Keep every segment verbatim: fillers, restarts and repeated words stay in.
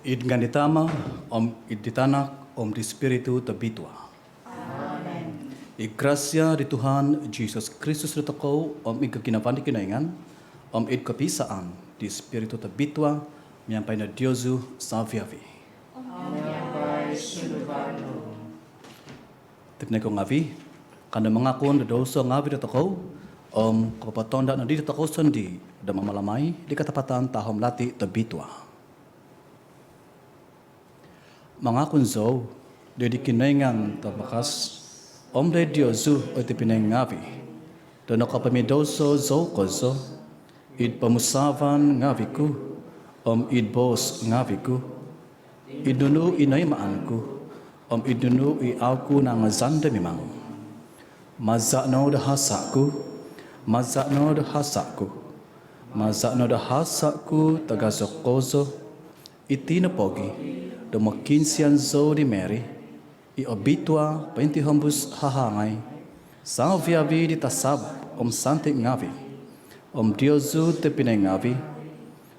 Id ngaan di Tama, om id di Tanak, om di Spiritu Tobitua. Amen. I grasia di Tuhan Jesus Kristus dotokou, om i koginavaan di Kinoingan, om i kopiisaan di Spiritu Tobitua, miampai no diozu savi-avi. Om miampai sunduan nu. Tobpinai ku ngavi, kanou mangakun do douso ngavi dotokou, om kopopotonda nodi dotokou sondii do mamalamai di katapatan tahom lati tobitua. Mangakun zou doid di Kinoingan Tavakas, Om doid diozu oi tobpinai ngaavi', do nokopomidouso zou kozo, id pomusaavan ngaavi' ku, om id boos ngaavi' ku, id nunu i noimaan ku, om id nunu i au' ku nangazan do mimang. Maza' no do hasa' ku, maza' no do hasa' ku, maza' no do hasa' ku tagazo kozo. Iti no pogi' do mokiinsian zou di Mary i obitua pointihombus hahangai, savi-avi di tasab om santi ngaavi', om diozu tobpinai ngaavi',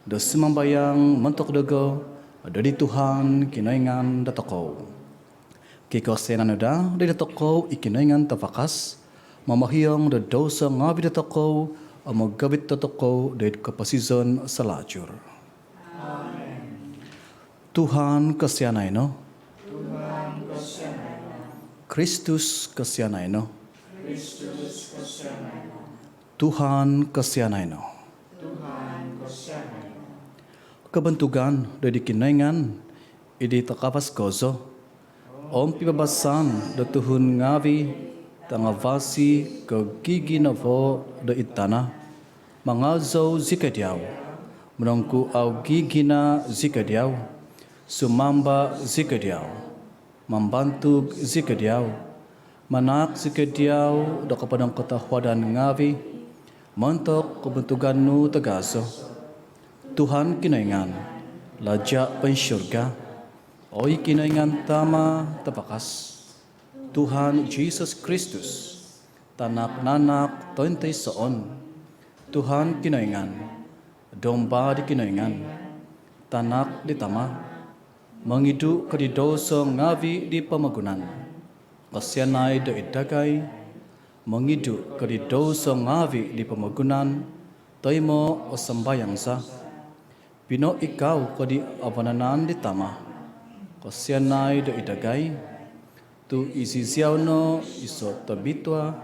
do sumambayang montok dogo doid di Tuhan Kinoingan dotokou. Kikosianan no daa doid dotokou i Kinoingan tavakas, momohiong do douso ngaavi' dotokou, om mogovit dotokou doid koposizon salajur. Tuhan kosianai no. Kristus kosianai no. Tuhan kosianai no. Kobontugan doid di Kinoingan id di takavas kozo, om pibabasan do tuhun ngaavi' tangavasi ko giginavo doid tana'. Mangazou zikoi diau, monongkuau gigina zikoi diau, sumamba zikoi diau, mambantug zikoi diau, manaak zikoi diau do koponongkotohuadan ngaavi' montok kobontugan nu tagazo. Tuhan Kinoingan, Laja' poinsurga, oi Kinoingan Tama tavakas. Tuhan Jisus Kristus, Tanak nanak tointoisoon, Tuhan Kinoingan, Domba di Kinoingan, Tanak di Tama, mongidu' ko di douso ngaavi' di pomogunan, kosianai doid dagai. Mongidu' ko di douso ngaavi' di pomogunan, toimo' o sambayang za. Pinoikau ko di avanan di Tama, kosianai doid dagai. Tu' iziziau no iso' tobitua,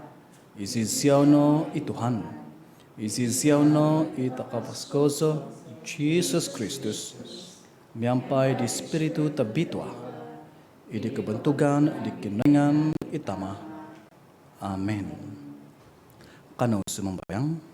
iziziau no i Tuhan, iziziau no i takavas kozo, Jisus Kristus, miampai di Spiritu Tobitua, id di kobontugan di Kinoingan i Tama. Amin. Kanou sumambayang.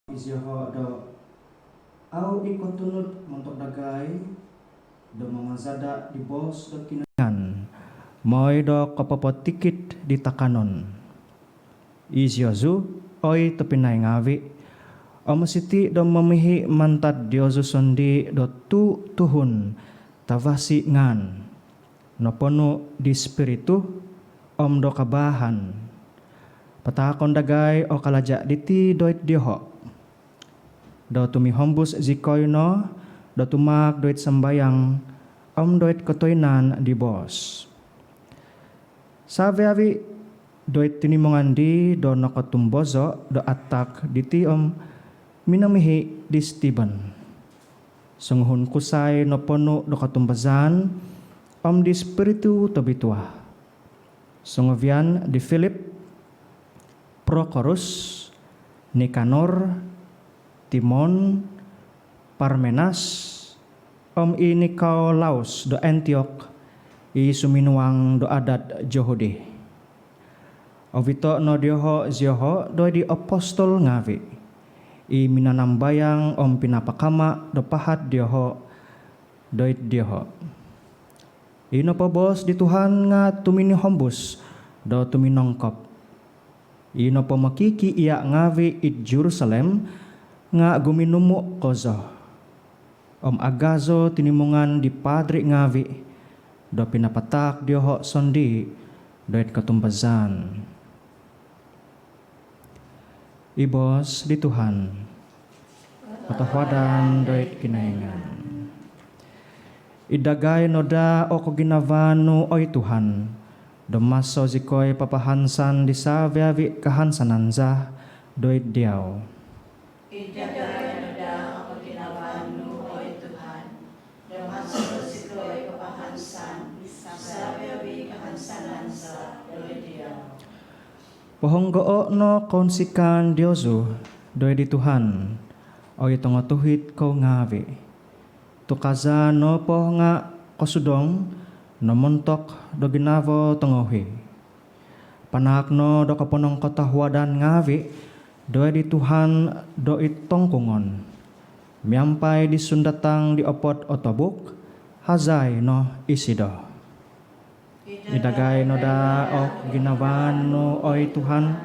Iziaho' do au' i' kotunud montok dagai do mamazada' di boos do Kinoingan moi do kopopotikid di takanon. Iziozu, oi tobpinai ngaavi', om siti' do momihi' mantad diozu sondii' do tu' tuhun tavasi' ngaan, noponu' di Spiritu, om do kabaahan. Pataakon dagai o kalaja' diti doid dioho', do tumihombus zikoi no do tumaak doid sambayang om doid kotoinaan di boos. Savi-avi' doid tinimungan di do nokotumbozo' do atak diti om minomihi' di Stephen, songuhun kusai noponu' do kotumbazaan om di Spiritu Tobitua, songovian di Philip, Prokorus, Nikanor, Timon, Parmenas, om i Nikolaus do Antiok, i suminuang do adat Johudi. Ovito' no dioho' zioho' doid di apostol ngaavi', i minanambayang om pinapakama' do pahad dioho' doid dioho'. I nopo boos di Tuhan nga' tuminihombus do tuminongkop. I nopo mokikiiya' ngaavi' id Jerusalem nga' guminumu' kozo om agazo tinimungan di padri' ngaavi' do pinapataak dioho' sondii' doid kotumbazaan. I boos di Tuhan. Kotohuadan doid Kinoingan. Id dagai no daa o koginavaan nu, oi Tuhan, do maso zikoi papahansan di savi-avi' kahansanan za doid diau. Id dagai no daa o koginavaan nu, oi Tuhan, do maso zikoi papahansan di savi-avi' kahansanan za doid diau. Pohonggoo' no kounsikaan diozu doid di Tuhan, oi tongotuhid kou ngaavi'. Tu' kaza nopo nga' kosudong no montok do ginavo tongouhi'. Panaak no do koponongkotohuadan ngaavi' doid di Tuhan doid tongkungon, miampai di sundatang di opod o tobuk, hazai no isido. Id dagai no daa o koginavaan nu, oi Tuhan,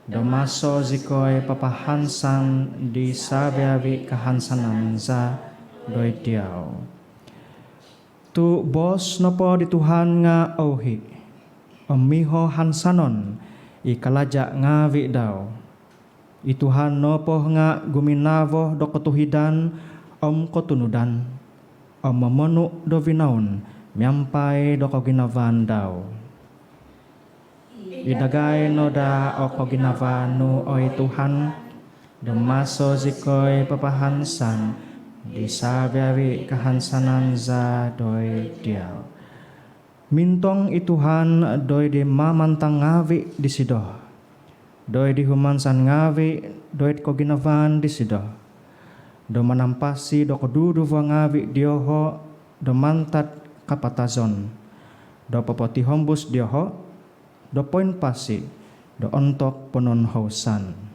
do maso zikoi papahansan di savi-avi' kahansanan za doid diau. Tu' boos nopo di Tuhan nga' ouhi' om miho hansanon i kalaja' ngaavi' dau. I Tuhan nopo nga' guminavo do kotuhidan om kotunudan, om momonu' do vinoun miampai do koginavaan dau. Id dagai no daa o koginavaan nu, oi Tuhan, do maso zikoi papahansan di savi-avi' kahansanan za doid diau. Mintong i Tuhan doid di mamantang ngaavi' disido, doid di humansan ngaavi' doid koginavaan disido, do manampasi do koduduvo ngaavi' dioho' do mantad kapatazon, do popotihombus dioho' do poimpasi do ontok pononhousan.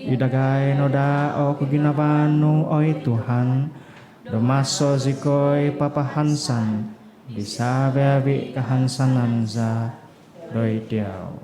Id dagai no daa o koginavaan nu, oi Tuhan, do maso zikoi papahansan di savi-avi' kahansanan za doid diau.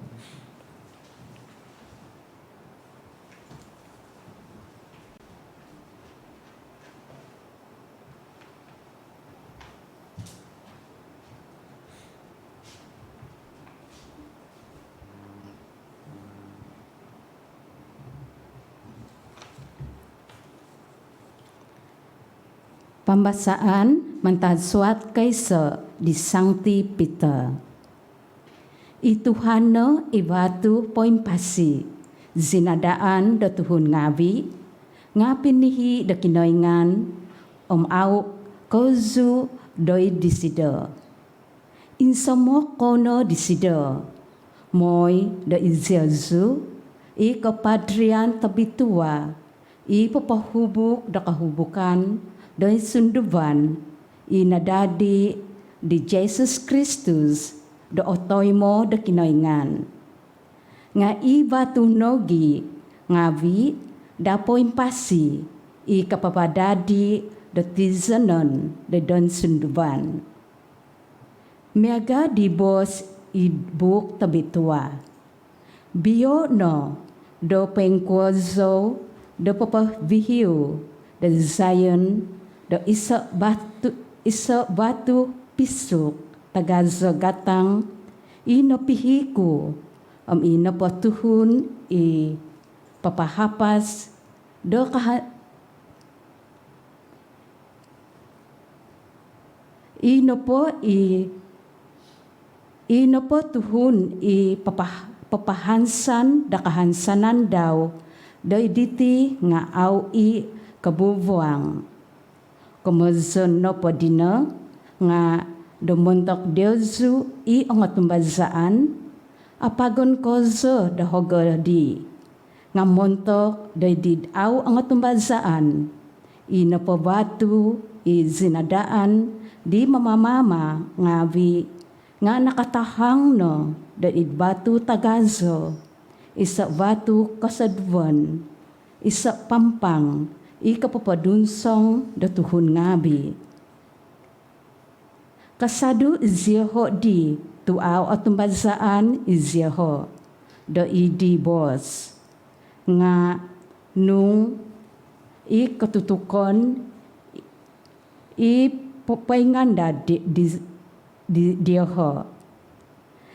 Pambasaan mantad suat koiso di Sangti Pitor. I Tuhan no i vatu poimpasi, zinadaan do tuhun ngaavi', nga' pinihi' do Kinoingan, om au' koozu doid disido. Insomok kou no disido, moi do iziozu i kopadrian tobitua, i popohubuk do kohubukan doid sunduvan, i nadadi di Jesus Kristus do otoimo do Kinoingan. Nga' i vatu nogi' ngaavi' daa poimpasi i kapapadadi do tizonon do doid sunduvan. Miaga' di boos id Buuk Tobitua, "Bio' no do poingkuo zou do popovihiu do Zion do iso' vatu, iso' vatu pisuk tagazo gatang i nopihi' ku, om i nopo tuhun i papahapas do kaha-, i nopo i, i nopo tuhun i papah-, papahansan do kahansanan dau doid diti nga' au i' kobubuang. Komozon nopo dino nga' do montok diozu i ongotumbazaan, apagon kozo do hogo dii, nga' montok doid did au ongotumbazaan, i nopo vatu i zinadaan di mamamama ngaavi', nga' nakatahang no doid vatu tagazo, iso' vatu kosoduvon, iso' pampang i kopopodunsong do tuhun ngaavi'. Kasadu' izioho' di tu' au otumbazaan izioho' do id di boos, nga' nung i kotutukon i po-, poingandad di, di, di, dioho'.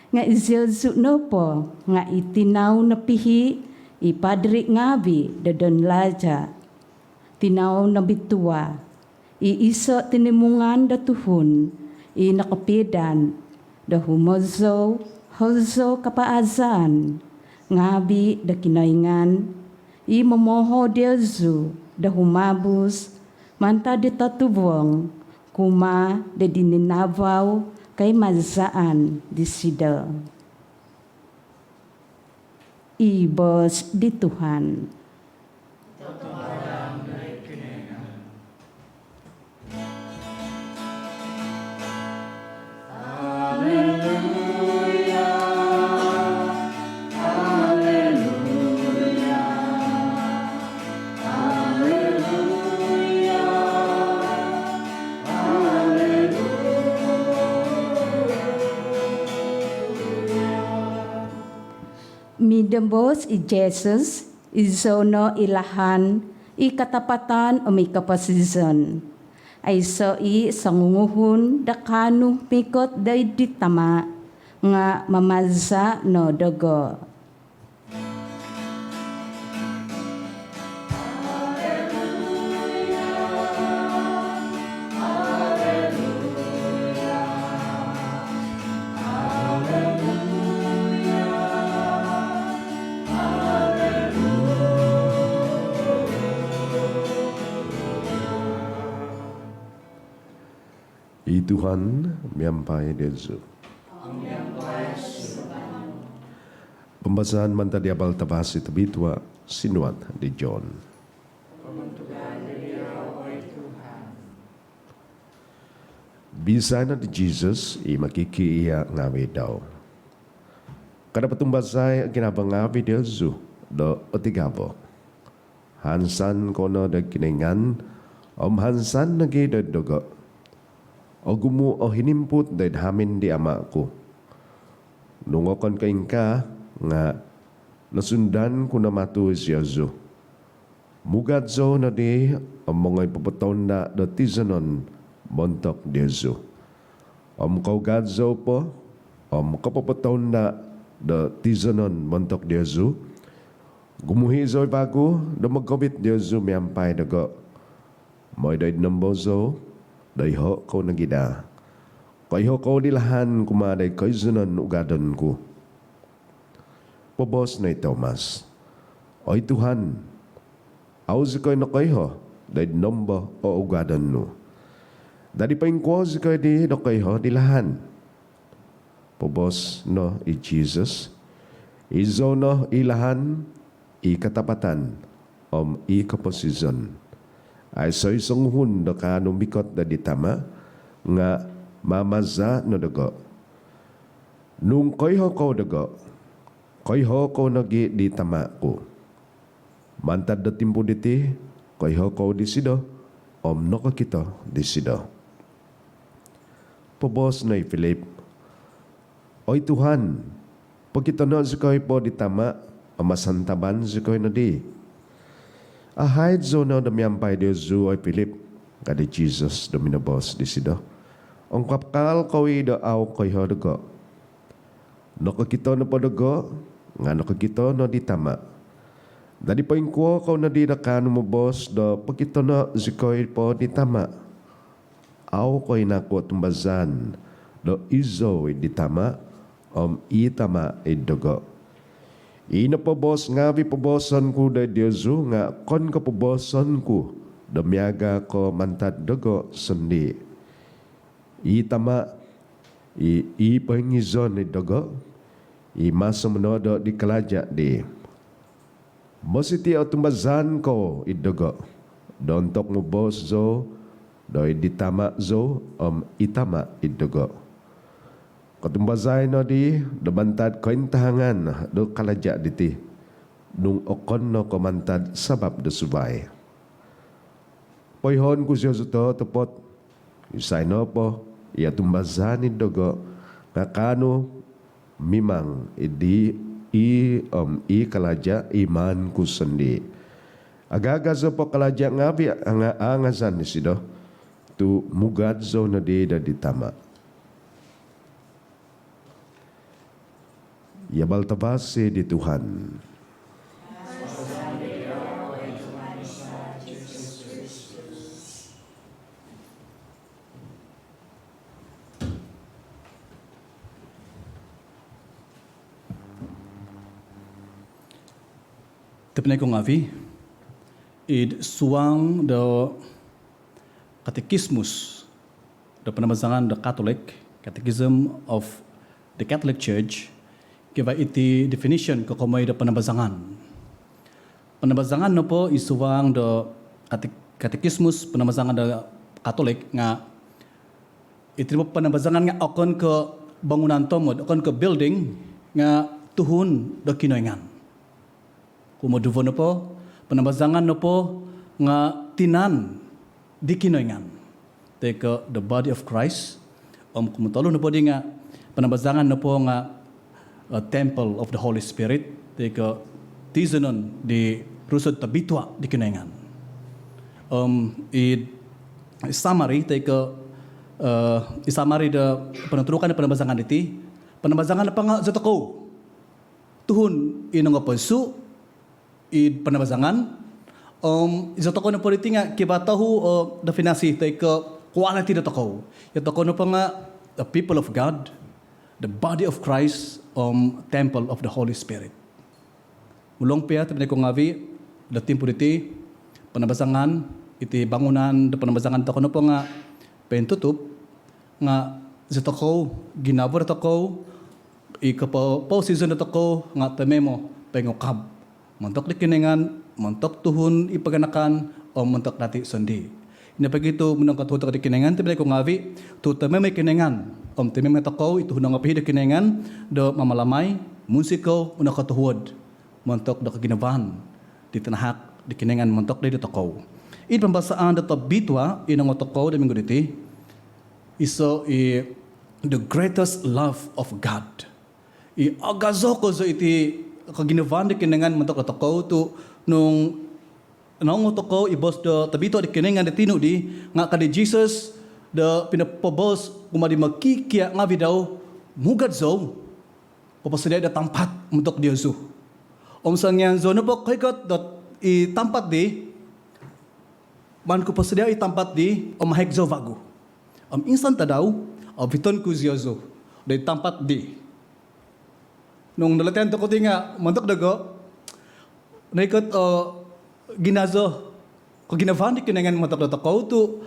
Nga' iziozu nopo nga' i tinau nopihi' i padri' ngaavi' do donlaja', tinau nobitua', i iso' tinimungan do tuhun i nokopidan do humozou-hozou kapaazan ngaavi' do Kinoingan, i momoho diozu do humabus mantad di totuvong kumaa do di ninavau koimazaan disido. I boos di Tuhan. Minoboos i Jesus, "Izou no i lahan, i katapatan om i koposizon. Aiso' i' songunguhun do kaanu mikot doid di Tama' nga' mamaza' no dogo'." I Tuhan miampai diozu. Pambasaan mantad di Abal Tavasi Tobitua' sinuat di John. Bisan no di Jesus i mokikiiya' ngaavi' dau, "Kada' potumbazai o ginavo ngaavi' diozu do otigavo. Hansan kou no do Kinoingan, om hansan nogi' do dogo'. Ogumu' o hinimput doid hamin di Tama' ku. Nung okon ko' ingkaa, nga' nosundan ku no matu' iziozu. Mugad zou nodi om mongoi popotounda' do tizonon montok diozu. Om kougad zou po om kopopotounda' do tizonon montok diozu, gumuhi' zou i' vagu do mogovit diozu miampai dogo', moi do id nombo zou, doiho' kou nogi' daa. Koiho' kou di lahan kumaa doid koizonon ugadon ku." Poboos no i Tomas, "Oi Tuhan, au zikoi nokoiho' doid nombo o ugadon nu. Dadi' poingkuo zikoi di nokoiho' di lahan?" Poboos no i Jesus, "Izou no i lahan, i katapatan om i koposizon. Aiso' i' songuhun do kaanu mikot doid di Tama' nga' mamaza' no dogo'. Nung koiho' kou dogo', koiho' kou nogi' di Tama' ku. Mantad do timpu diti, koiho' kou disido om nokokito disido." Poboos no i Filip, "Oi Tuhan, pokitono' zikoi po di Tama' om asantaban zikoi nodi." "Ahaid zou no do miampai diozu, oi Filip," ka di Jesus do minoboos disido, "ongkakal kou i' do au koiho' dogo'? Nokokito nopo dogo nga' nokokito no di Tama'. Dadi poingkuo kou nodi do kaanu moboos do pokitono' zikoi po di Tama'? Au' kou i naku otumbazaan do izou id di Tama' om i Tama' id dogo? I nopo boos ngaavi' pobooson ku doid diozu nga' okon ko' pobooson ku do miaga' ko mantad dogo sondii'. I Tama' i, i poingizon id dogo, i maso monoodo' di kalaja' dii. Mositi' otumbazaan kou id dogo do ontok moboos zou doid di Tama' zou om i Tama' id dogo. Kotumbazai nodi do mantad kointahangan do kalaja' diti, nung okon no ko' mantad sabap do suvai. Poihoon ku diozu totopot, isai nopo i otumbazaan id dogo nga' kaanu mimang id di i om i kalaja' i maan ku sondii'. Agagazo po kalaja' ngaavi' nga' aangazan disido, tu' mugad zou nodi doid di Tama'. Iti o abal tavasi di Tuhan. Tobpinai ku ngaavi', id suang do Katekismus do Panambazangan do Katolik, Catechism of the Catholic Church, kivaa iti definition kokomoi do panambazangan. Panambazangan nopo id suang do Kate-, Katekismus Panambazangan do Katolik nga' iti nopo panambazangan nga' okon ko' bangunan tomod, okon ko' building, nga' tuhun do Kinoingan. Kumoduvo nopo, panambazangan nopo nga' tinan di Kinoingan, toi ko' the body of Christ. Om kumotolu nopo di nga' panambazangan nopo nga', uh, temple of the Holy Spirit, toi ko' tizonon di Rusod Tobitua' di Kinoingan. Om i summary, toi ko', uh, i summary do ponontudukan do panambazangan diti, panambazangan nopo nga' zi tokou tuhun i nongopodsu' id panambazangan. Om zi tokou nopo diti nga' kivaa tohu o definisi toi ko' kualiti do tokou. Zi tokou nopo nga' the people of God, the body of Christ, om temple of the Holy Spirit. Mulong pia tobpinai ku ngaavi', do timpu diti, panambazangan, iti bangunan do panambazangan tokou nopo nga' pointutup, nga' zi tokou, ginavo do tokou, i kopo-, posizon do tokou nga' tomoimo poingukab montok di Kinoingan, montok tuhun i paganakan, om montok dati sondii'. Ino pogi tu' monongkotohuod tokou di Kinoingan, tobpinai ku ngaavi', tu' tomoimo i Kinoingan om tomoimo tokou i tuhun nongopihi' do Kinoingan do mamalamai, munsikou, monongkotohuod montok do koginavaan di tinahak di Kinoingan montok doid dotokou. Id pambasaan do tobitua' i nongou tokou do minggu diti, iso i the greatest love of God. I agazo kozo iti koginavaan di Kinoingan montok dotokou tu' nung nongou tokou i boos do tobitua' di Kinoingan do tinu' di, nga' ka di Jesus do pinopoboos kumaa di mokikia' ngaavi' dau, mugad zou poposodia' do tampat montok diozu. Om songian zou nopo koikot do i tampat di, maan ku posodia' i tampat di, om mahik zou vagu. Om insan tadau, oviton ku diozu doid tampat di. Nung nolotian tokou ti nga' montok dogo, noikot o ginazo koginavaan di Kinoingan montok dotokou tu'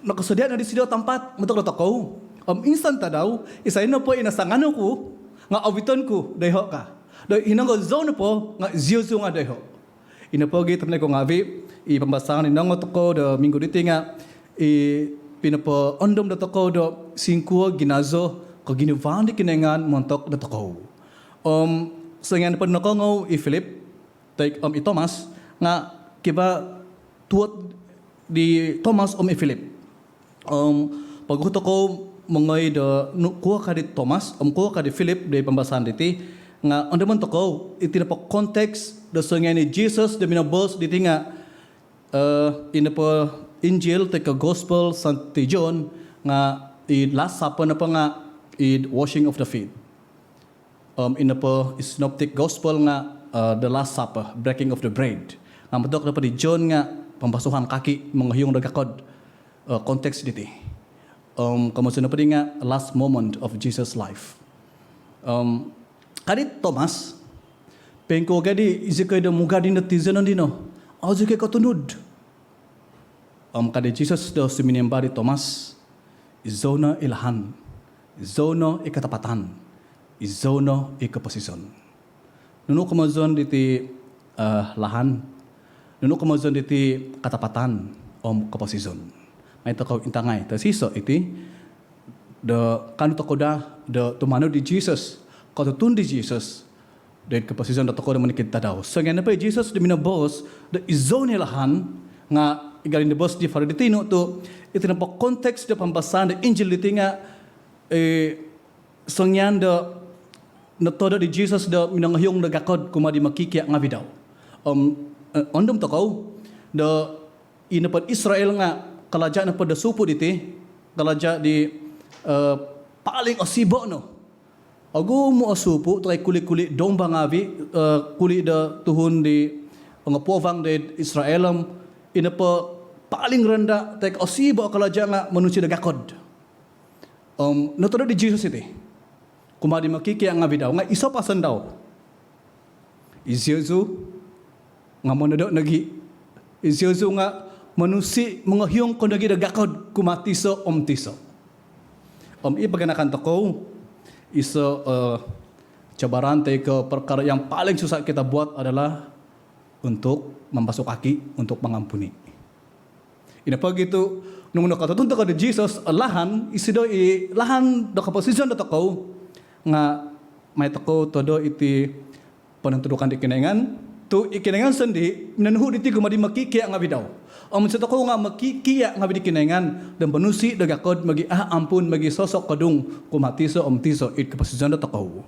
nokosodia' no disido tampat montok dotokou. Om insan tadau, isai nopo i nasanganu ku nga' oviton ku doiho' ka. Do hinonggo zou nopo nga' diozu nga' doiho'. Ino pogi tobpinai ku ngaavi', i pambasaan i nongou tokou do minggu diti nga' i pinopoondom dotokou do singkuo ginazo koginavaan di Kinoingan montok dotokou. Om songian nopo nokoongou i Philip toi om i Thomas, nga' kivaa tuot di Thomas om i Philip. Om poguhu tokou mongoi do nu-, kuo ka di Thomas om kuo ka di Philip di pambasaan diti, nga' ondomon tokou iti nopo konteks do songian i Jesus do minoboos diti nga', eh, i nopo Injil toi ko' Gospel Santo John nga' i Last Supper nopo nga' i washing of the feet. Om ino po i synoptic gospel nga, eh, the Last Supper, breaking of the bread. Nga montok nopo di John nga pembasuhan kaki, mongohiung do gakod, eh, konteks diti. Om komozon nopo di nga last moment of Jesus life. Om ka di Thomas, "Poingkuo gia di izikoi do mugad dino tizonon dino? Au zikoi kotunud." Om ka di Jesus do suminimbar di Thomas, "Izou no i lahan, izou no i katapatan, izou no i koposizon." Nunu komozon diti, eh, lahan? Nunu komozon diti katapatan om koposizon? Mai tokou intangai tosiso iti do kaanu tokou daa do tumanud di Jesus, kotutun di Jesus doid koposizon dotokou do monikid tadau. Songian nopo i Jesus do minoboos do izou no i lahan, nga i gali noboos di Faridi tinu tu, iti nopo konteks do pambasaan do Injil diti nga, eh, songian do notodo di Jesus do minongohiung do gakod kumaa di mokikia ngavi dau. Om, eh, ondomo tokou do i nopo Israel nga kalaja nopo do supu diti, kalaja di, eh, paling osibo no. Ogumu o supu, toi kuli-kuli domba ngavi, eh, kuli do tuhun di ongopuavang di Israel, om i nopo paling rendah, toi osibo o kalaja nga monunsi do gakod. Om notodo di Jesus iti kumaa di mokikia ngavi dau nga iso pason dau. Iziozu nga monodo nogi. Iziozu nga monunsi, mongohiung ko nogi do gakod kumaa tiso om tiso. Om i paganakan tokou, iso, eh, cabaran toi ko perkara yang paling susah kita buat adalah untuk membasuh kaki, untuk mengampuni. Ino pogi tu nung nokotutun tokou di Jesus, lahan, isido i lahan do koposizon dotokou, nga mai tokou todo iti ponontudukan di Kinoingan, tu i Kinoingan sondii minonuhu diti kumaa di mokikia ngavi dau. Om iso tokou nga mokikia ngavi di Kinoingan do monunsi do gakod, mogiaampun, mogisosokodung kumaa tiso om tiso id koposizon dotokou.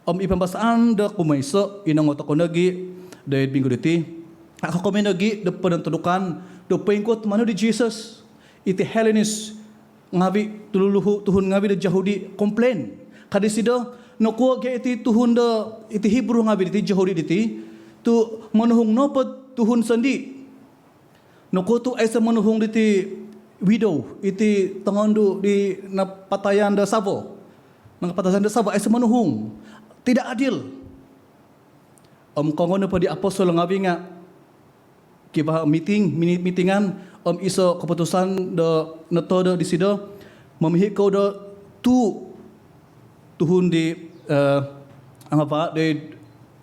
Om i pambasaan do kumoiso i nongou tokou nogi doid minggu diti, a, kokomoi nogi do ponontudukan do poingkuo tumanud di Jesus. Iti Hellenes ngavi, tululuhu tuhun ngavi do Jahudi, komplain. Ka disido, "Nokuo gia iti tuhun do, iti Hebrew ngavi diti, Jahudi diti, tu monuhung nopo tuhun sondii? Nokuo tu aiso monuhung diti widow, iti tongondu di napatayan do savo? Napatayan do savo, aiso monuhung. Tidak adil." Om kongou nopo di apostol ngavi nga kivaa meeting, mini-, meetingan, om iso keputusan do notodo disido, momihi kou do tuu tuhun di, eh, angavaat doid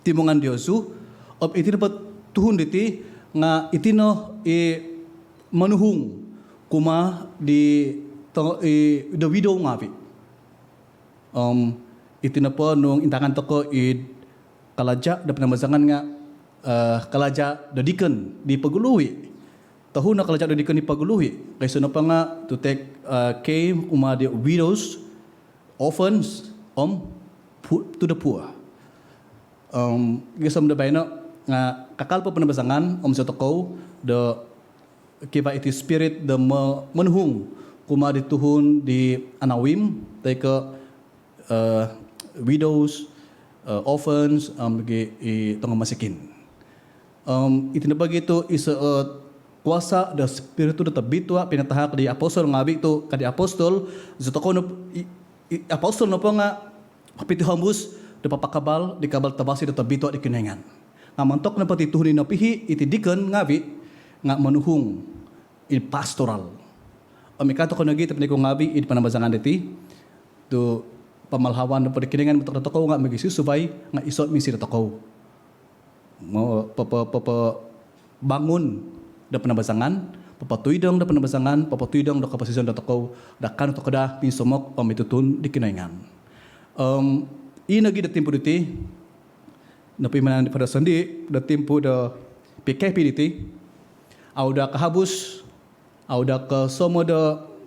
timungan diozu, om iti nopo tuhun diti nga iti no i monuhung kumaa di to-, i, do widow ngavi. Om iti nopo nung intangan tokou id kalaja do panambazangan nga, eh, kalaja do deacon di poguhui. Tohu no kalaja do deacon di poguhui. Koiso nopo nga to take, eh, care kumaa di widows, orphans, om pu-, to the poor. Om gisom do baino nga kakal po panambazangan om iso tokou do kivaa iti spirit do mo-, monuhung kumaa di tuhun di anawim, toi ko, eh, widows, eh, orphans, om gi i tongo mosikin. Om iti nopo gia tu iso, eh, kuasa do Spiritu do Tobitua pinatahak di apostol ngavi tu, ka di apostol, iso tokou no, i, i, apostol nopo nga pitihombus do papakabal di kabal tavasi do tobitua di Kinoingan. Nga montok nopo ti tuhun i nopihi, iti deacon ngavi, nga monuhung id pastoral. Om ingkaa tokou nogi topinai ku ngavi id panambazangan diti, tu pamalahavan nopo di Kinoingan montok dotokou nga mogisusuvai nga iso misi dotokou. Mo-, popo-, popobangun do panambazangan, popotuidong do panambazangan, popotuidong do koposizon dotokou, do kaanu tokou daa minsomok om mitutun di Kinoingan. Om i nogi do timpu diti, nopimanan di Father sondii do timpu do P K P diti, au daa kahabus, au daa kosomo do,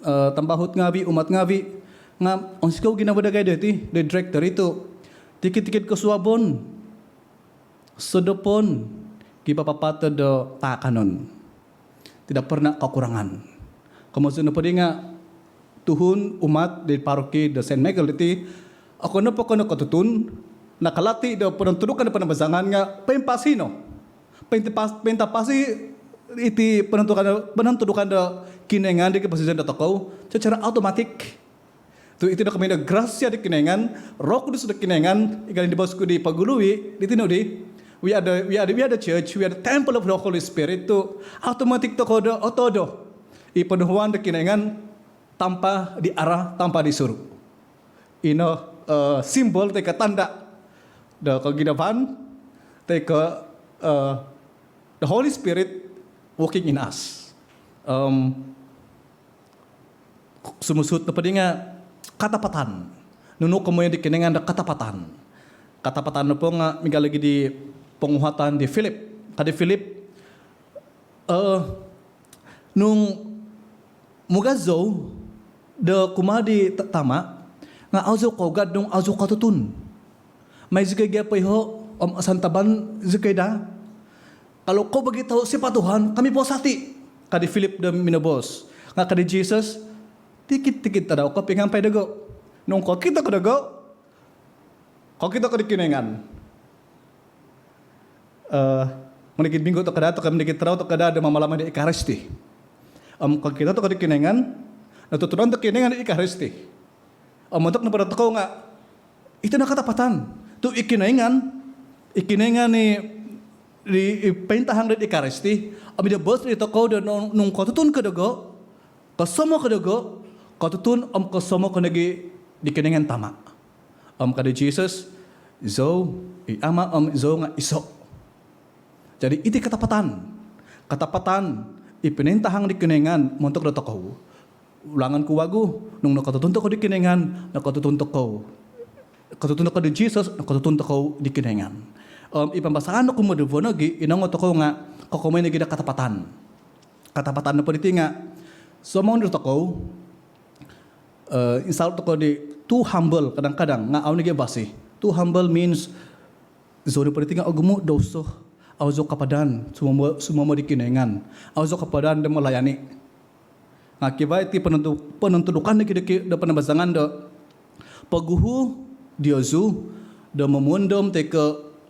eh, tambahut ngavi, umat ngavi, nga onsikou ginavo dagai diti, do direktor itu, tikid-tikid kosuabon, sodopon, kivaa papaatod do taakanon. Tidak pernah kekurangan. Komozon nopo di nga tuhun umat di paroki do Saint Michael diti, okon nopo ko nokotutun, nakalati do ponontudukan do panambazangan nga poimpasi no. Pointapas-, pointapasi iti ponontudukan, ponontudukan do Kinoingan di koposizon dotokou secara automatik. Tu iti no komoyon do grasia di Kinoingan, Roh Kudus do Kinoingan, i gali di bosku di pogulu i, di tinu di, we are the, we are the, we are the church, we are the temple of the Holy Spirit, tu automatik tokou do otodo i ponuhuan do Kinoingan tanpa diarah, tanpa disuruh. Ino, eh, simbol toi ko tanda do koginavaan toi ko, eh, the Holy Spirit working in us. Em, sumusuhut nopo di nga katapatan. Nunu komoyon di Kinoingan do katapatan? Katapatan nopo nga miagal nogi di ponguhatan di Philip. Ka di Philip, eh, nung mugad zou do kumaa di ta-, Tama, nga au zou kaugad nung au zou katutun. Mai zikoi gia poiho om santaban zikoi daa. Kalau kau bagi tahu siapa Tuhan, kami puas hati, ka di Philip do minoboos. Nga ka di Jesus, tikid-tikid tadau kopingampai dogo. Nung kokito ko dogo, kokito ko di Kinoingan. Eh, monikid minggu tokou daa, tokou monikid tadau tokou daa do mamalamai di Ekaristi. Om kokito tokou di Kinoingan, notutunan tokou Kinoingan di Ekaristi. Om montok nopo dotokou nga, iti no katapatan. Tu i Kinoingan, i Kinoingan i, i, i pointahang di Ekaristi, om i do boos di tokou do nung, nung kotutun ko dogo, kosomo ko dogo, kotutun om kosomo ko nogi di Kinoingan Tama. Om ka di Jesus, zou i Ama om zou nga iso. Jadi iti katapatan. Katapatan i pointahang di Kinoingan montok dotokou. Ulangan ku vagu, nung nokotutun tokou di Kinoingan, nokotutun tokou. Kotutun tokou di Jesus, nokotutun tokou di Kinoingan. Om i pambasaan do kumoduvo nogi, inongou tokou nga kokomoi nogi do katapatan. Katapatan nopo diti nga, somoonu dotokou, eh, insan tokou di too humble kadang-kadang, nga au nogi basi. Too humble means, zou nopo diti nga ogumu douso, au zou kapadan, sumomo, sumomo di Kinoingan. Au zou kapadan do melayani. Nga kivaa iti ponontu-, ponontudukan nogi do ki-, do panambazangan do poguhu diozu do momuondom toi ko,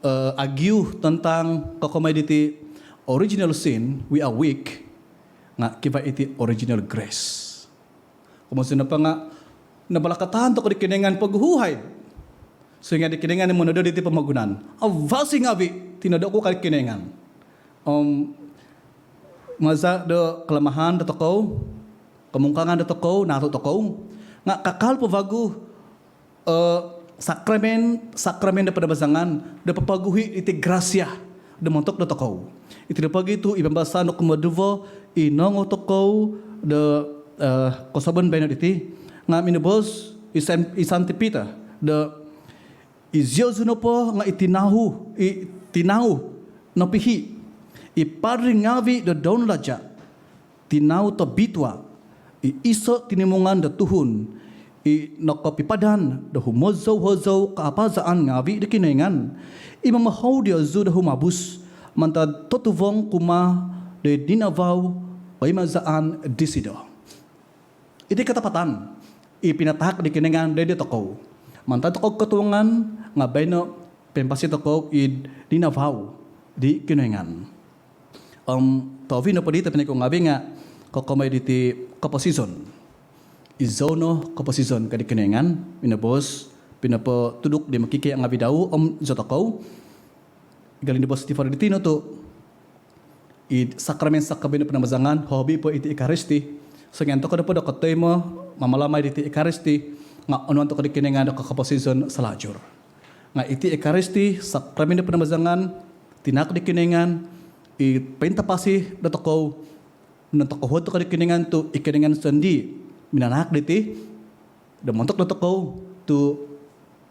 eh, argue tentang kokomoi diti original sin, we are weak, nga kivaa iti original grace. Komozon nopo nga, nabalakatan tokou di Kinoingan poguhu haid. Sohinggo di Kinoingan i monodo diti pomogunan. Avasi ngaavi, tinodo ku ka di Kinoingan. Om maza do kelemahan dotokou, kemungkangan dotokou, naatu tokou. Nga kakal po vagu, eh, sakramen, sakramen do panambazangan, do popoguhi iti grasia do montok dotokou. Iti nopo gia tu i pambasaan do kumoduvo, inongou tokou do, eh, kosuabon baino diti, nga minoboos i San-, i Santo Peter do, iziozu nopo nga i tinau, i tinau nopihi, i padri ngaavi do Dounlaja, tinau tobitua, i iso tinimungan do tuhun, i nokopipadan do humozou-hozou kaapazaan ngaavi do Kinoingan, i momohou diozu do humabus mantad totuvong kumaa do id ninavau koimazaan disido. Iti katapatan i pinatahak di Kinoingan doid dotokou. Mantad tokou kotuvangan nga baino poimpasi tokou id ninavau di Kinoingan. Om tohuvi nopo di tobpinai ku ngaavi nga kokomoi diti koposizon. Izou no koposizon ka di Kinoingan, minoboos, pinopotuduk di mokikia ngaavi dau om zotokou. Gali di boos Stephen di tinu tu, id sakramen-sakramen do panambazangan, hobi po iti Ekaristi. Songian tokou nopo do kotoimo, mamalamai diti Ekaristi, nga onuan tokou di Kinoingan do koposizon salajur. Nga iti Ekaristi, sakramen do panambazangan, tinahak di Kinoingan, i pointapasi dotokou, nontokohod tokou di Kinoingan tu i Kinoingan sondii minanahak diti do montok dotokou tu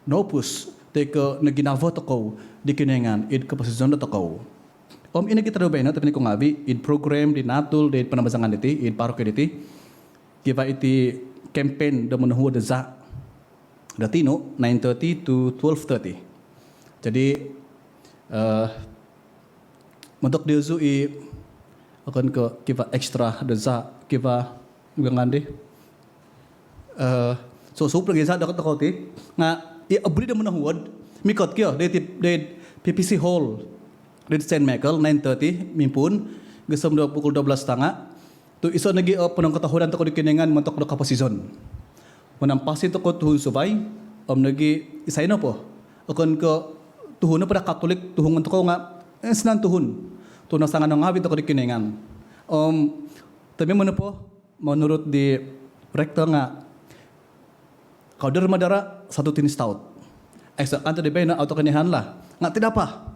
noupus toi ko noginavo tokou di Kinoingan id koposizon dotokou. Om ino gia tadau baino tobpinai ku ngaavi, id program di naatul di panambazangan diti, id paroki diti, kivaa iti kempen do monuhu do zaa do tinu, nine thirty to twelve thirty. Jadi, eh, montok diozu i, okon ko kivaa extra do zaa, kivaa, ngaan di, eh, so, sup lagi zaa dokoyu ti. Nga i obuli do monuhu do Mikot kio doid, doid P P C Hall doid Saint Michael, nine thirty mimpuun gisom do pukul dua belas setengah. Tu iso nogi o ponongkotohuadan tokou di Kinoingan montok do koposizon. Manampasi tokou tuhun suvai om nogi isai nopo, okon ko tuhun nopo do Katolik, tuhun tokou nga insanan tuhun tu nasangan ngavi tokou di Kinoingan. Om tomimo nopo, menurut di rektor nga, kau derma dara satu tin stout. Aiso kan tadi baino au tokou inihan lah. Nga tidak apa.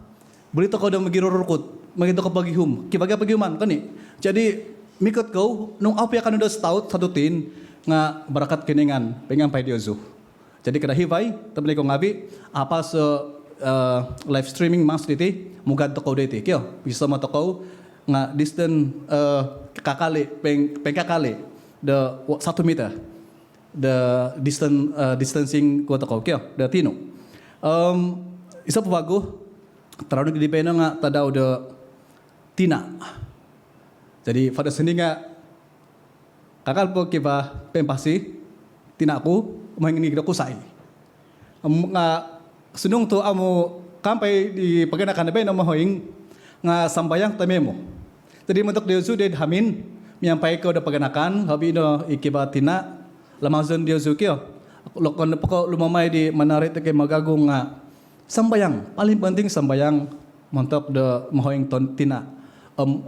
Buli tokou do mogirorokut, mogitokopogihum. Kivaa gia pogihuman koni. Jadi mikot kou nung au pia kaanu do stout satu tin nga barakat Kinoingan poingampai diozu. Jadi kada hivai, tobpinai ko ngavi, apasa live streaming mass diti, mugad tokou diti kio. Gisom tokou nga distant, kakali, poingkakali do satu meter do distant, distancing kuo tokou kio do tinu. Iso po vagu, tadau nogi di baino nga tadau do tina. Jadi Father sendiri nga kakal po kivaa poimpasi, tina ku mohoing nogi do kusai. Nga sundung tu amu kaampai di paganakan do baino mohoing nga sambayang tomimo. Jadi montok diozu doid hamin miampai kou do paganakan, hobi no i kivaa tina, lamazon diozu kio. Okon nopo ko lumamai di manarit toi ko magagung nga sambayang, paling penting sambayang montok do mohoing tina.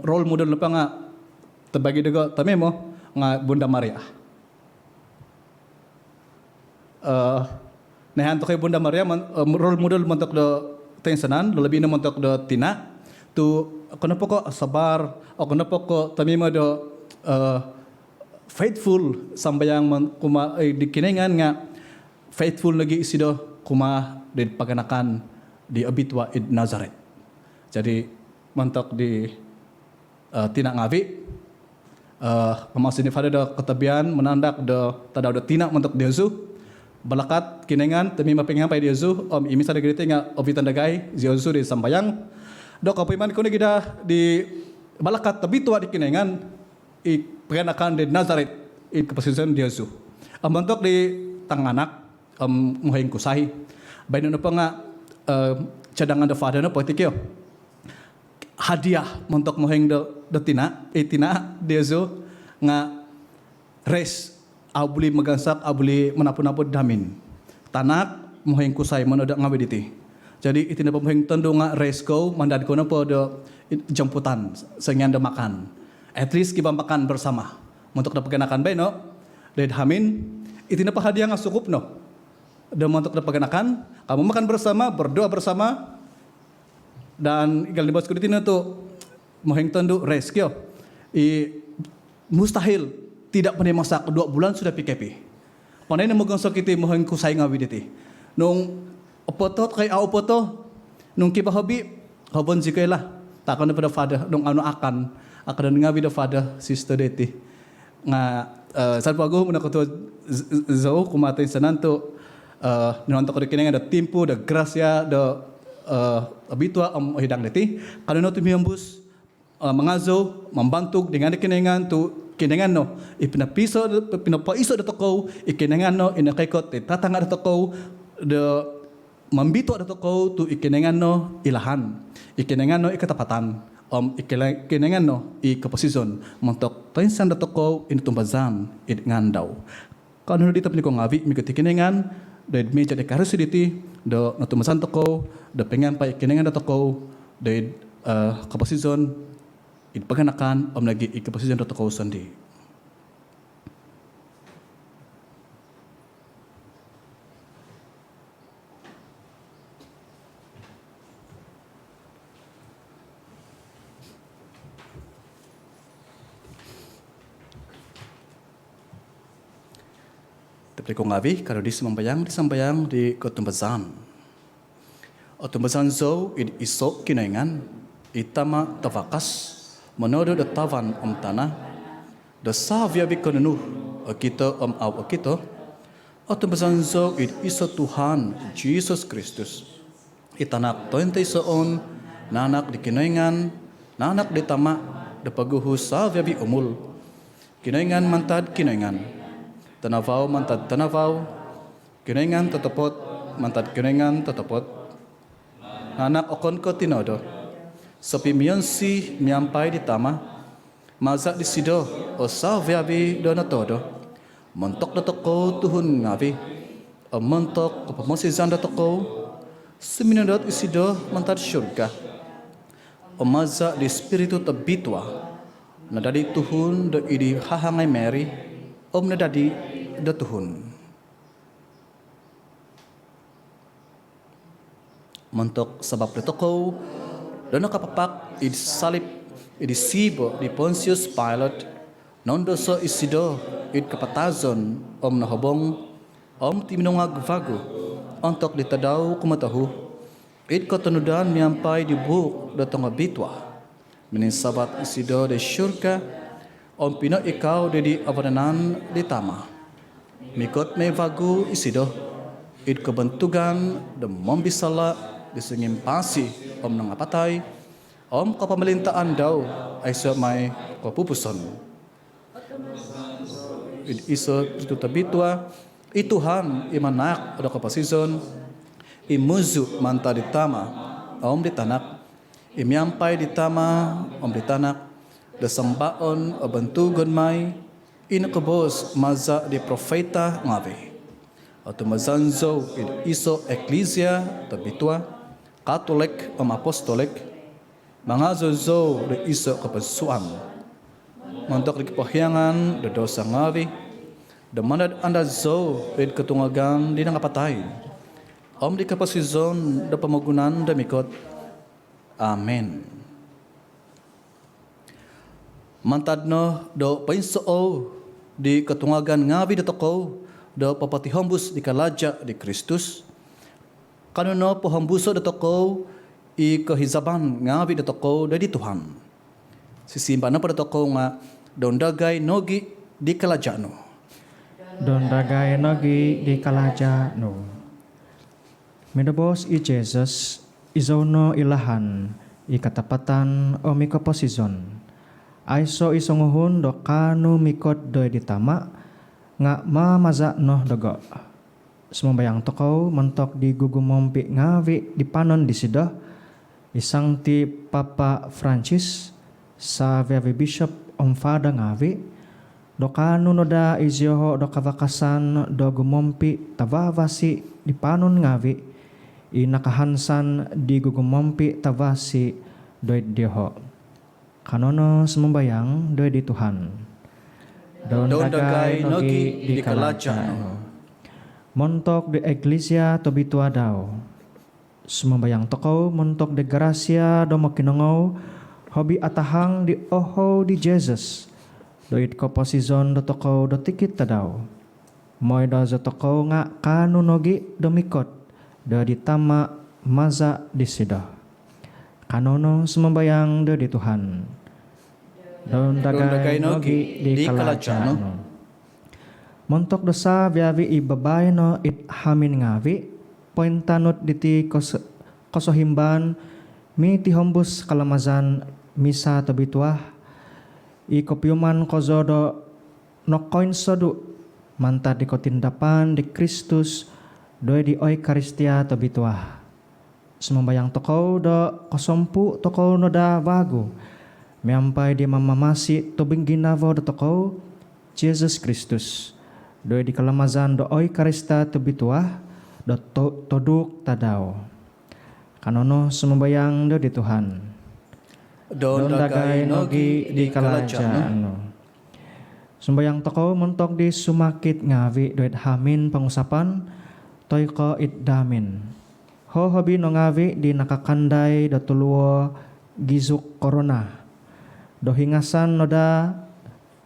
Role model nopo nga tobagi dogo tomimo nga Bunda Maria. Noihaan tokou i Bunda Maria role model montok do toinsanan, lobi no montok do tina. Tu okon nopo ko sabar, okon nopo ko tomimo do faithful sambayang kumaa di Kinoingan nga faithful nogi isido kumaa di paganakan di obitua id Nazareth. Jadi montok di tina ngavi, mamasi ni Father do kotobian manandak do tadau do tina montok diozu. Balakat Kinoingan tomimo poingampai diozu om i misa do giditi nga ovitan dagai diozu di sambayang. Do kopuiman ku nogi daa di balakat tobitua di Kinoingan i paganakan di Nazareth id koposizon diozu. Om montok di tanganak om mohoing kusai, baino nopo nga cadangan do Father nopo iti kio, hadiah montok mohoing do tina, i tina diozu nga rest, au buli magansak, au buli manapu-napu id hamin. Tanak, mohoing kusai, monodo ngavi diti. Jadi iti nopo mohoing tondu nga rest kou, mandad kou nopo do jemputan songian do makan. At least kivaa makan bersama montok do paganakan baino doid hamin. Iti nopo hadiah nga sukup no do montok do paganakan, kamu makan bersama, berdoa bersama. Dan igal ni bos ku di tino tu mohoing tondu rest kio. I mustahil tidak pandai masak, dua bulan sudah P K P. Pandai no mogonsok iti mohoing kusai ngavi diti. Nung opoto toi au opoto, nung kivaa hobi, hobon zikoi lah. Taako nopo do Father nung au no akan, akan ngavi do Father, sister diti. Nga sada vagu monokotohuadan zou kumaa toinsanan tu ninonuan tokou di Kinoingan do timpu, do grasia, do obitua om ohidang diti. Kanou no tumiombus mangazou, mambantug di ngaan di Kinoingan tu Kinoingan no i pinopiiso, pinopoiso dotokou, i Kinoingan no i nokoikot di tatanga dotokou, do mombitua dotokou tu i Kinoingan no i lahan, i Kinoingan no i katapatan om i Kinoingan no i koposizon montok toinsanan dotokou i notumbazaan id ngaan dau. Kanou nodi tobpinai ko ngavi, mikot i Kinoingan doid mija di Ekaristi diti do notumbazaan tokou do poingampai i Kinoingan dotokou doid koposizon id paganakan om nogi id koposizon dotokou sondii. Tobpinai ko ngavi, kanou nodi sumambayang di sambayang di kotumbazaan. Otumbazaan zou id iso Kinoingan, i Tama tavakas, monodo do tavan om tana, do savi-avi ko nunu, okito om au okito. Otumbazaan zou id iso Tuhan, Jisus Kristus, i Tanak tointoisoon, naanak di Kinoingan, naanak di Tama, do poguhu savi-avi umul. Kinoingan mantad Kinoingan, tanavau mantad tanavau, Kinoingan totopot mantad Kinoingan totopot. Tanak okon ko' tinoodo, sopimionsi miampai di Tama', maza' disido o savi-avi' do notoodo. Montok dotokou tuhun ngaavi' om montok kopomosizan dotokou, suminondot isido mantad surga. Om maza' di Ispiritu Tobitua, nadadi tuhun do id di hahangai Mary, om nadadi do tuhun. Montok sabap dotokou do nakapapak id salip id siibo' di Pontius Pilate, noundoso' isido id kapatazon om nohobong, om tuminungag vagu ontok di tadau kumotohu id kotonudan miampai di buuk do tongobitua. Mininsavat isido di surga om pinoikau di di avanan di Tama'. Mikot mai vagu isido id kobontugan do mombisala' di songimpasi om nangapatai, om kopomolintaan dau aiso' mai kopupuson. Id iso' Ispiritu Tobitua, i Tuhan i manahak do koposizon, i muzu' mantad di Tama' om di Tanak, i miampai di Tama' om di Tanak do sambaon om bontugon mai, i nokoboos maza' di profita ngaavi'. Otumbazaan zou id iso' iklisia tobitua, Katolik om apostolik. Mangazou zou do iso' koposuan montok di kopohiangan do dosa ngaavi'. Do mandad-andad zou id kotungagan di nangapatai om di koposizon do pomogunan do mikot. Amin. Mantad no do poinsoou di kotungagan ngaavi' dotokou do popotihombus di kalaja' di Kristus, kanou no pohombuso' dotokou i kohizaban ngaavi' dotokou do di Tuhan. Sisimbar nopo dotokou nga', "Doundagai nogi' di kalaja' nu." Doundagai nogi' di kalaja' nu. Minoboos i Jesus, "Izou no i lahan, i katapatan om i koposizon. Aiso' i songuhun do kaanu mikot doid di Tama', nga' mamaza' no dogo'." Sumambayang tokou montok di gugumompi' ngaavi' di panon disido, i Sangti Papa Francis, savi-avi' bishop om fada ngaavi', do kaanu no daa izioho' do kavakasan do gumompi' tavavasi' di panon ngaavi' i nakahansan di gugumompi' tavasi' doid dioho'. Kanou no sumambayang doid di Tuhan. Doundagai nogi' di kalaja' nu. Montok di iklisia tobitua dau. Sumambayang tokou montok di grasia do mokinongou, hobi atahang di ohou di Jesus doid koposizon dotokou do tikid tadau. Moi do zotokou nga' kaanu nogi' do mikot doid di Tama' maza' disido. Kanou no sumambayang doid di Tuhan. Doundagai nogi' di kalaja' nu. Montok do savi-avi' i babaino id hamin ngaavi', pointanud diti kos-, kosohimbaan mitihombus kalamazan misa tobitua, i kopiuman kozo do nokoinsodu' mantad di kotindapan di Kristus doid di Oikaristia tobitua. Sumambayang tokou do kosompuu' tokou no daa vagu miampai di mamamasi tobingginavo dotokou, Jesus Kristus, doid di kalamazan do Oikaristia tobitua do to-, toduk tadau. Kanou no sumambayang doid di Tuhan. Doundagai nogi' di kalaja' nu. Sumambayang tokou montok di sumakit ngaavi' doid hamin pongusapan toi ko' id damin. Hohobi no ngaavi' di nakakandai do tuluo gizuk korona. Do hingasan no daa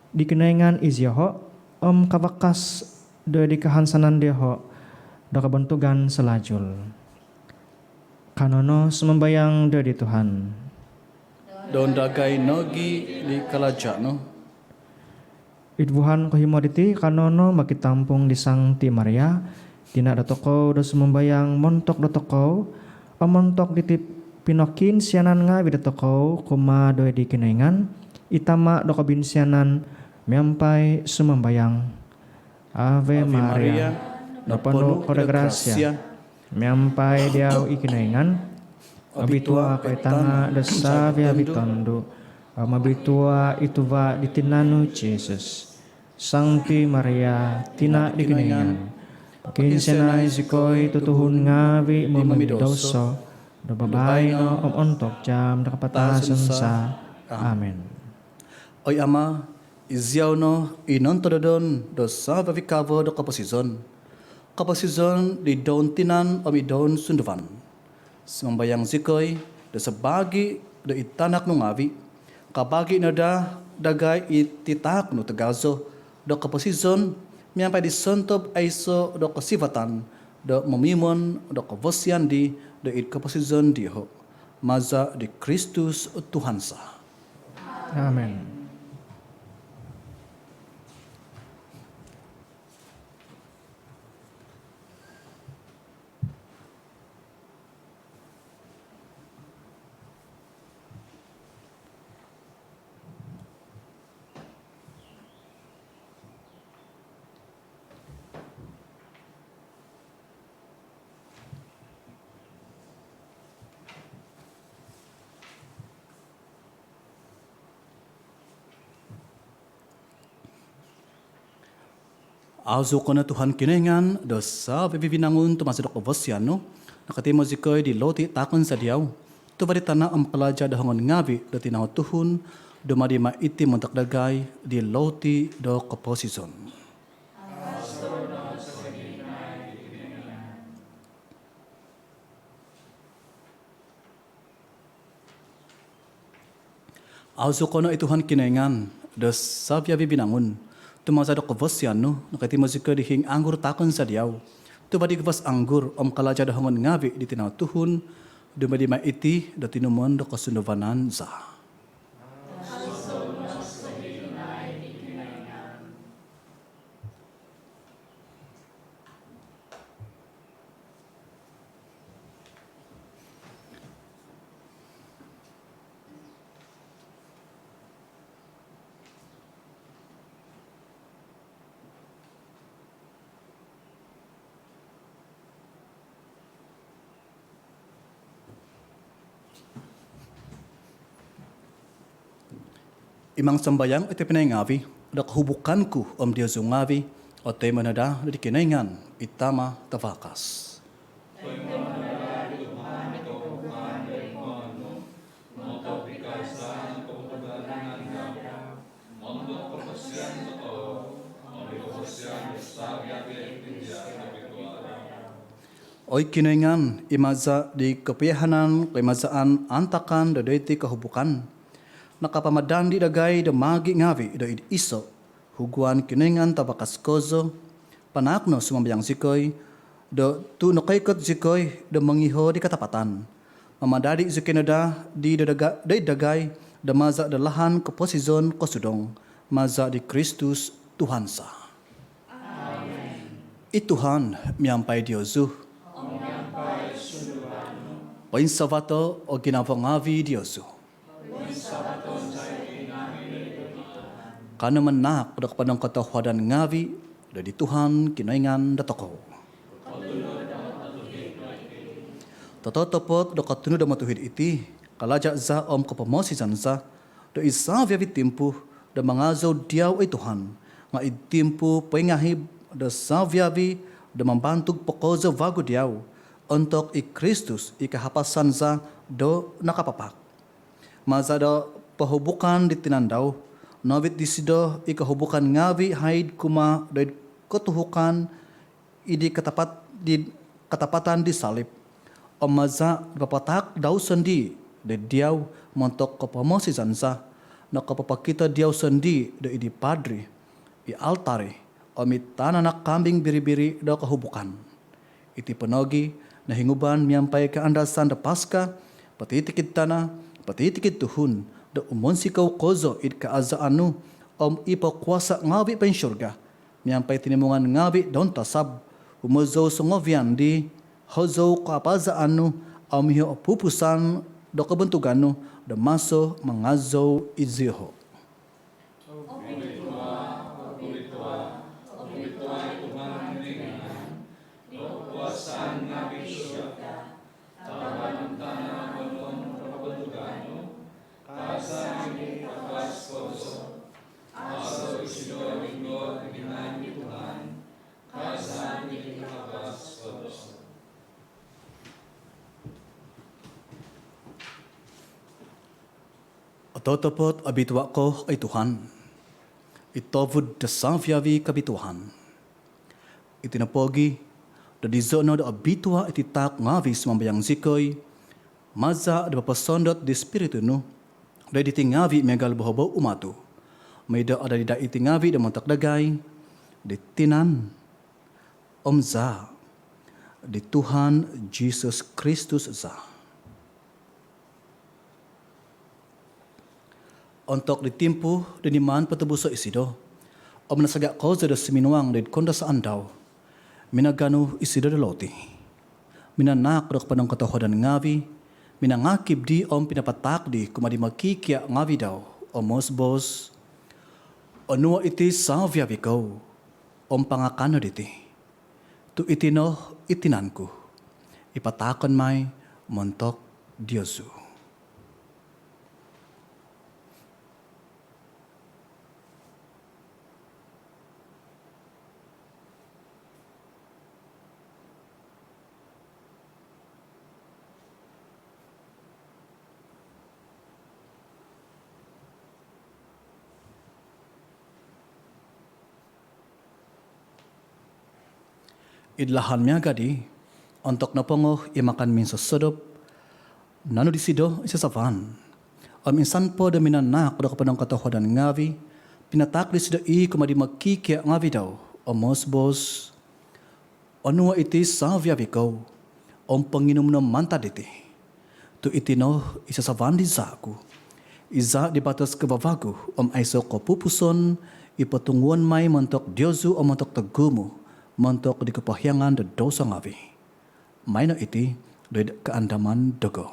di Kinoingan izioho' om kavakas doid di kahansanan dioho' do kobontugan salajul. Kanou no sumambayang doid di Tuhan. Doundagai nogi' di kalaja' nu. Id vuhan kohimo diti, kanou no mokitampung di Sangti Maria, tina' dotokou, do sumambayang montok dotokou om montok diti pinokiinsianan ngaavi' dotokou kumaa doid di Kinoingan, i Tama' do kobinsianan, miampai sumambayang. Ave Maria, noponu' ko do grasia, miampai diau i Kinoingan. Obitua' ko oi tanga' do savi-avi' tondu', om obitua' i tuva' di tinan nu Jisus. Sangti Maria, tina' di Kinoingan, pokiinsianai zikoi tutuhun ngaavi' di momidouso, do babaino om ontok jaam do kapatazan za. Amin. Oi Ama', iziau no i nontododon do savi-avi' kavo do koposizon, koposizon di doun tinan om i doun sunduvan. Sumambayang zikoi do sabaagi' do id tanak nu ngaavi', kabaagi' no daa dagai i titaak nu tagazo do koposizon miampai di sontob aiso' do kosivatan do momimon do kovosian di do id koposizon dioho'. Maza' di Kristus Tuhan za. Amin. Azuko no Tuhan Kinoingan do savi-avi' vinangun tu maza' do kovosian nu nokotimo zikoi di loti taakon za diau, tuva' di tana' om kalaja' do hongon ngaavi' do tinau tuhun, dumadi mai iti montok dagai di loti do koposizon. Azuko no i Tuhan Kinoingan do savi-avi' vinangun, tu maza' do kovosian nu nokotimo zikoi di hiing anggur taakon za diau, tuva' di guvas anggur om kalaja' do hongon ngaavi' di tinau tuhun, dumadi mai iti do tinumon do kosunduvanan za. Imang sambayang iti pinai ngaavi' do kohubukan ku om diozu ngaavi' otoimo no daa di Kinoingan i Tama' tavakas. Oi Kinoingan, i maza' di kopiahanan koimazaan antakan do doiti kohubukan, nakapamadandi dagai do maagi' ngaavi' do id iso' huguan Kinoingan tavakas kozo, panaak no sumambayang zikoi, do tu' nokoikot zikoi do mongiho di katapatan, mamadadi' zikoi no daa di do daga-, do id dagai do maza' do lahan koposizon kosudong, maza' di Kristus Tuhan za. I Tuhan miampai diozu. Poinsavato' o ginavo ngaavi' diozu. Kanou manaak do koponongkotohuadan ngaavi' do di Tuhan Kinoingan dotokou. Tototopot do kotunud om otuhid iti, kalaja' za om kopomosizan za, do id savi-avi' timpu do mangazou diau oi Tuhan, nga' id timpu poingahib do savi-avi' do mambantug po kozo vagu diau, ontok i Kristus i kahapasan za do nakapapak. Maza' do pohubukan di tinan dau, novit disido i kohubukan ngaavi' haid kumaa do id kotuhukan id di katapat-, di katapatan di salib. Om maza' do papataak dau sondii' do id diau montok kopomosizan za, nokopopokito diau sondii' do id di padri, i altari, om i tananak kambing biri-biri do kohubukan. Iti po nogi' nohinguban miampai kaandasan do Paska, potitikid tana', potitikid tuhun, do umonsikou kozo id kaazaan nu, om i pokuasa' ngaavi' poinsurga, miampai tinimungan ngaavi' do ontasab, humozou songovian di hozou kaapazaan nu, om iho' o pupusan do kobontugan nu, do maso mangazou izioho'. Totopot obitua' ko, oi Tuhan, i tovud do savi-avi' kobituaan. Iti nopogi' do dizo' no do obitua' iti taak ngavi', sumambayang zikoi, maza' do poposondot di Spiritu nu do id iti ngavi' miagal bohobou umatu', moi do adadi daa iti ngavi' do montok dagai di tinan om zaa' di Tuhan Jisus Kristus za. Ontok di timpu di niman potobuso' isido om nasaga' kozo do suminuang do id koundasaan dau, minaganu isido do loti, minanaak do koponongkotohuadan ngavi', minangakib di om pinapataak di kumaa di mokikia' ngavi' dau om moos-boos: Onuo' iti savi-avi' kou om pangakan no diti, tu' iti no i tinan ku i pataakon mai montok diozu. Id lahan miaga' di, ontok nopongo i makan minsosodop, nanu disido i sasavan om insan po do minanaak do koponongkotohuadan ngavi', pinataak disido i kumaa di mokikia' ngavi' dau om moos-boos: Onuo' iti savi-avi' kou om ponginum no mantad diti, tu' iti no i sasavan di zaa' ku, i zaa' di batos kavavagu om aiso' kopupuson, i potunguon mai montok diozu om montok togumu', montok di kopohiangan do douso ngavi'. Maino iti do id kaandaman dogo.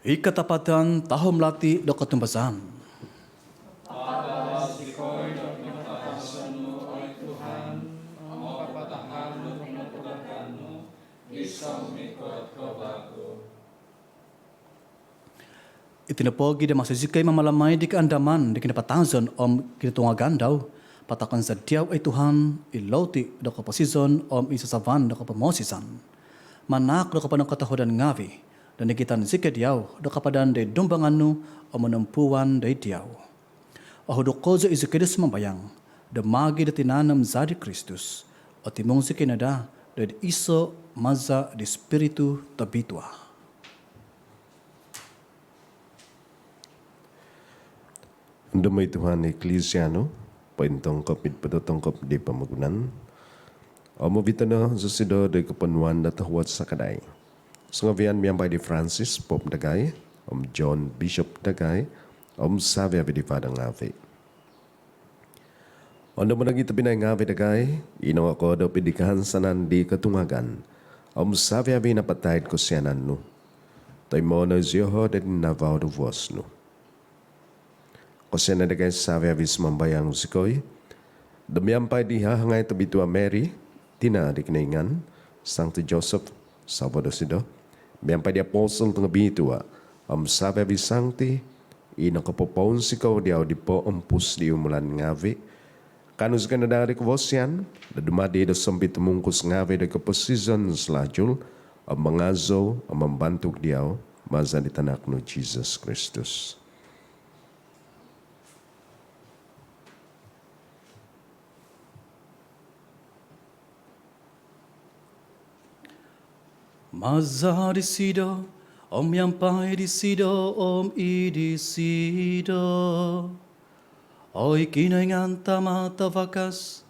I katapatan tahom lati do kotumbazaan. Papatahar zikoi do pinapatazon nu, oi Tuhan, om papatahar nu do pinapatazon nu, di somikot ko vagu. Iti nopogi' do maso zikoi mamalamai di kaandaman di kinapatazon om kinotungagan dau, pataakon za diau, oi Tuhan, i loti do koposizon om i sasavan do kopomoosizan. Manaak do koponongkotohuadan ngavi' do nigitan zikoi diau do kapadan do id dumbangan nu om monompuan do id diau. Ohuduk kozo i zikoi do sumambayang do maagi' do tinan om zaa' di Kristus, otimung zikoi no daa do id iso' maza' di Spiritu Tobitua. Ondomo' oi Tuhan i Eklisia nu pointongkop id pototongkop di pomogunan om ovito' no zosido do koponuan do tohuod sakadai songovian miampai di Francis Pope dagai om John Bishop dagai om savi-avi' di Father ngavi'. Ondomo' nogi' tobpinai ngavi' dagai i nongokoodop id kahansanan di kotungagan om savi-avi' napatai id kosianan nu. Toimo' no zioho' do id navau do vuos nu. Kosianai dagai savi-avi', sumambayang zikoi do miampai di hahangai tobitua Mary, tina' di Kinoingan, Sangti Joseph savo dosido, miampai di apostol tongobitua om savi-avi' sangti i nokopopounsikou diau di poompus di umulan ngavi', kaanu zikoi no daa di kovosian do dumadi do sompitumungkus ngavi' do koposizon salajul om mangazou om mambantug diau maza' di tanak nu Jisus Kristus. Maza' disido om miampai disido om id disido, oi Kinoingan Tama' Tavakas,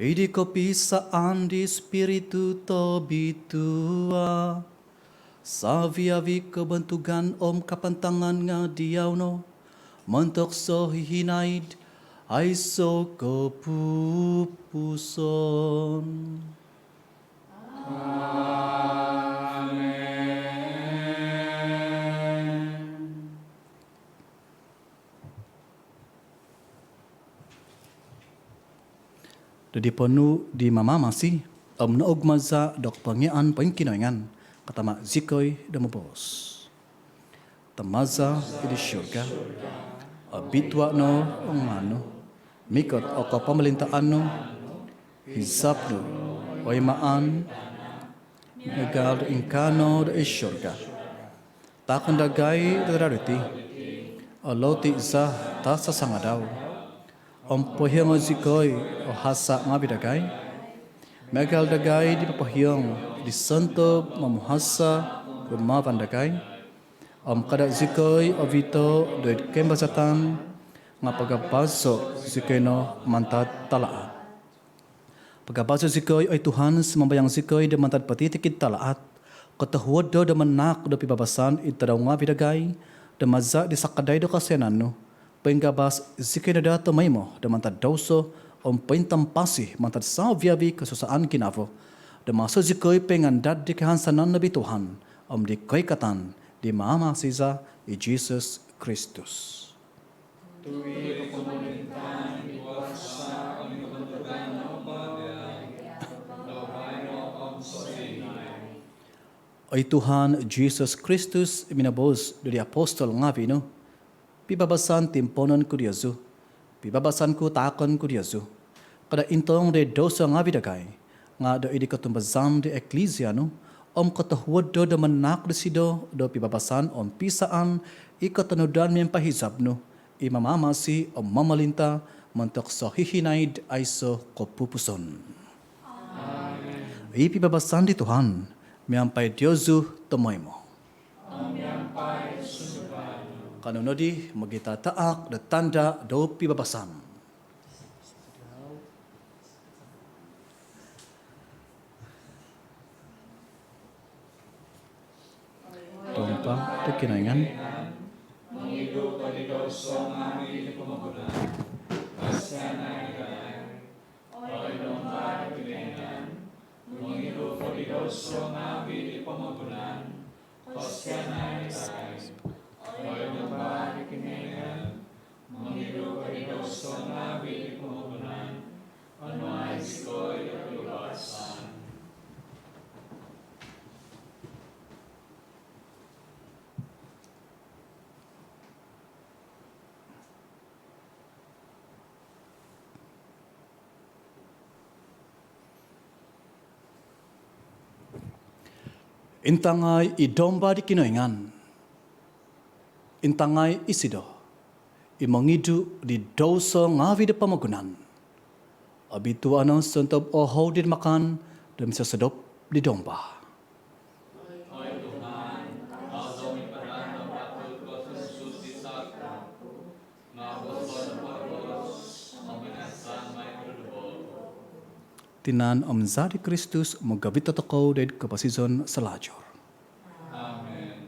id kopisaan di Spiritu Tobitua, savi-avi' kobontugan om kapantangan nga' diau no, montok sohihinaid aiso' kopupuson. Amen. Do di ponuu' di Mamamasi om nougmaza' do kopongiaan poingkinoingan, Katama' zikoi do moboos: Tama za i di surga, obitua' no o ngaan nu, mikot o kopomolintaan nu, hizab nu oi maan miagal do ingkaa no do i surga. Taakon dagai do tadau diti o loti za tasasangadau. Om pohiongo' zikoi o hasa' ngavi' dagai, miagal dagai di popohiong di sontob momuhasa' kumaa dagai. Om kada' zikoi ovito' doid koimbazatan, nga' pagabaso' zikoi no mantad talaat. Pagabaso' zikoi, oi Tuhan, sumambayang zikoi, do mantad potitikid talaat. Kotohuod do manaak do pibabasan id tadau ngavi' dagai, do maza' di sakadai do kosianan nu, poingabas zikoi no daa tomoimo do mantad douso om pointampasi mantad savi-avi' kosusaan ginavo, do maso zikoi poingandad di kahansanan nobitua om di koikatan di Mamamasi za i Jisus Kristus. Tu i kopomolintaan, i kuasa om i kobontugan nopo nga' do baino om sohihinaid. Oi Tuhan Jisus Kristus, i minoboos do di apostol ngavi' nu, pibabasan timpoonon ku diozu, pibabasan ku taakon ku diozu. Kada' intong do id douso ngavi' dagai, nga' do id di kotumbazaan di iklisia nu, om kotohuod do manaak disido do pibabasan om pisaan i kotonudan miampai hizab nu, i mamamasi om momolinta' montok sohihinaid aiso' kopupuson. Amen. I pibabasan di Tuhan miampai diozu tomoimo. Om miampai sunduan nu. Kanou nodi mogitataak do tanda' do pibabasan. Domba di Kinoingan. Mongidu ko di douso ngavi' di pomogunan, kosianai dagai. Oi Domba di Kinoingan, mongidu ko di douso ngavi' di pomogunan, kosianai dagai. Oi Domba di Kinoingan, mongidu ko di douso ngavi' di pomogunan, onuai zikoi do pibabasan. Intangai i Domba di Kinoingan. Intangai isido i mongidu di douso ngavi' di pomogunan. Obitua' no sontob ohoud id makan do misosodop di Domba. Oi Tuhan, au zou mipadan do patut ko sunsusi saku, nga' boos no po boos om ingasan mai koduduvo ku. Tinan om Zaa di Kristus mogovit dotokou doid koposizon salajur. Amen.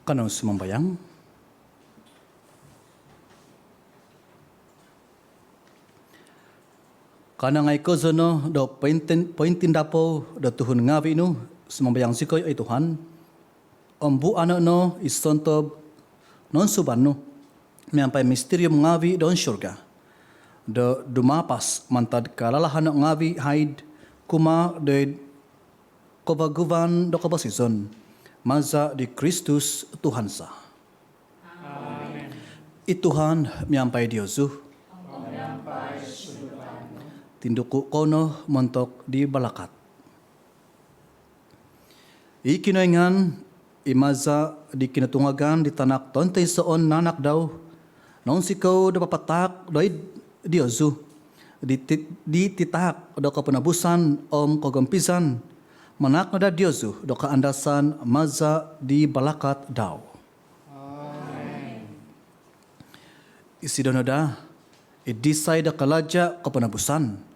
Kanou sumambayang. Kanangai kozo no do pointin-, pointindapou do tuhun ngaavi' nu, sumambayang zikoi, oi Tuhan, om buano' no i sontob nonsuban nu miampai mistirium ngaavi' do surga, do dumaapas mantad kalalahano' ngaavi' haid kumaa doid kovaguvan do koposizon, maza' di Kristus Tuhan za. Amen. I Tuhan miampai diozu. Tinduku' kou no montok di balakat. I Kinoingan, i maza' di kinotungagan di Tanak tontoisoon nanak dau, nounsikou do papataak doid diozu di ti-, di titaak do koponobusan om kogompizan, manaak no daa diozu do kaandasan maza' di balakat dau. Amen. Isido no daa, i disai do kalaja' koponobusan,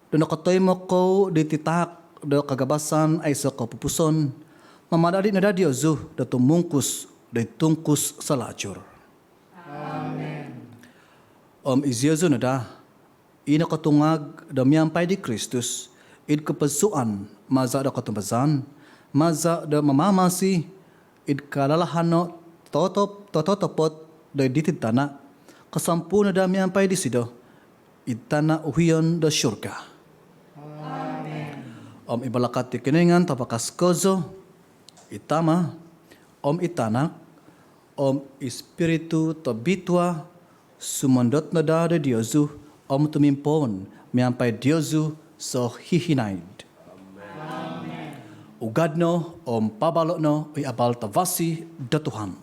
do nokotoimo kou di titaak do kagabasan aiso' kopupuson, mamadadi' no daa diozu do tumungkus doid tungkus salajur. Amen. Om iziozu no daa, i nokotungag do miampai di Kristus id kopodsuan maza' do kotumbazaan, maza' do mamamasi id kalalahano' totop-, tototopot doid diti'd tana', kosompuu no daa miampai disido id tana' uhion do surga. Amen. Om i balakat di Kinoingan tabakas kozo, i Tama', om i Tanak, om Ispiritu Tobitua, sumondot no daa do diozu om tumimpoon miampai diozu sohihinaid. Amen. Ugad no om pabalo' no i abal tavasi do Tuhan.